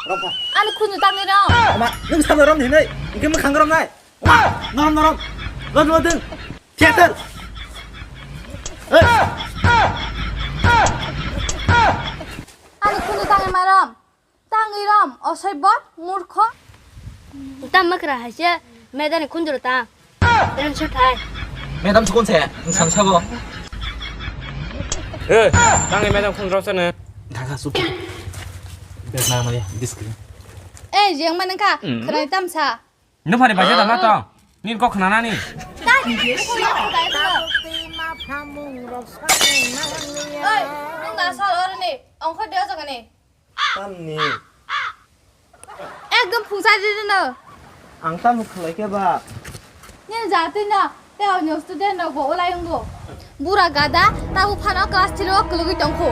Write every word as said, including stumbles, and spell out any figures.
Rom pha. Ani khunju tangwi rom. Ama, nwng sabo rom hinwi, hwnkhe mwkhang rom nai. Norom, norom. Lod, lod, ding. Theater. Hey. Ani khunju tangwi ma rom. Tangwi rom, osoibot, murkho. Tam makra haise, medani khunjuro ta. Tension thai. Madam sukun se, nwng sabo. Eh, tangwi madam khunjuro sene. Thaka sup. Bag na mali, discipline. Eh, jeng manang kha, khwnai tamsa. Nung phani baja dama tong. Nin kok khwnanani. Kai, khunai khunai khunai. Oi, nung da sal orni, ongkho dia jagani. Tamni. Ekdom phungsa di no. Ang tamo khlai khe ba? Nini jatwi no, tei o nyo student rok bo ulai wngo. Bura gada, tabuk phano class three o kwlwgwi tongkho.